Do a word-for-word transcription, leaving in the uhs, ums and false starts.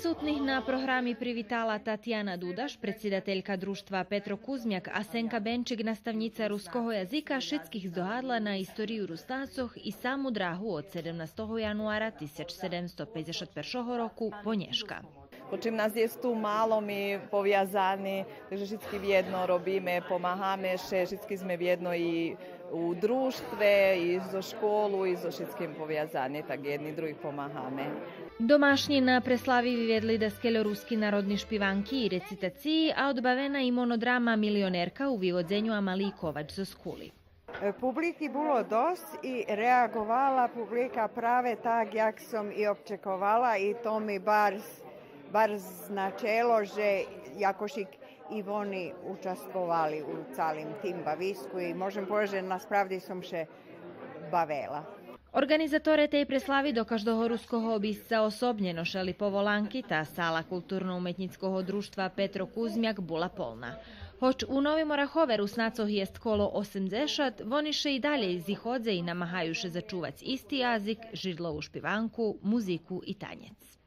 Присутних на програми привитала Татяна Дудаш, предсидателька Дружтва Петро Кузмяк, а Сенка Бенчик, наставнїца руского язика, шицких здогадла на историю Руснацох и саму драгу од седемнастого януара тисяч седемсто пейдзешат першого року по нєшка. Почим нас єст ту мало, ми повязани, так же шицки вєдно робиме, помагаме ше, шицки зме вєдно и у дружтве, и зоз школу, и зоз шицким повязани, так єдни других помагаме. Домашнї на преслави виведли даскельо руски народни шпиванки и рецитациї, а одбавена и монодрама Милионерка у виводзеню Амалиї Ковач зоз Кули. Publiki було досц и реаґовала publika праве так як сом и обчековала и то ми барз, барз значело же якошик и вони участвовали у цалим тим бависку и можем повесц же насправди сом ше бавела. Орґанизаторе тей преслави до каждого руского обисца особнє ношели поволанки, та сала Културно-уметнїцкого дружтва Петро Кузмяк була полна. Гоч у Новим Орахове Руснацох єст коло осемдзешат, вони ше и далєй зиходзе и намагаю ше зачувац исти язик, жидлову шпиванку, музику и танєц.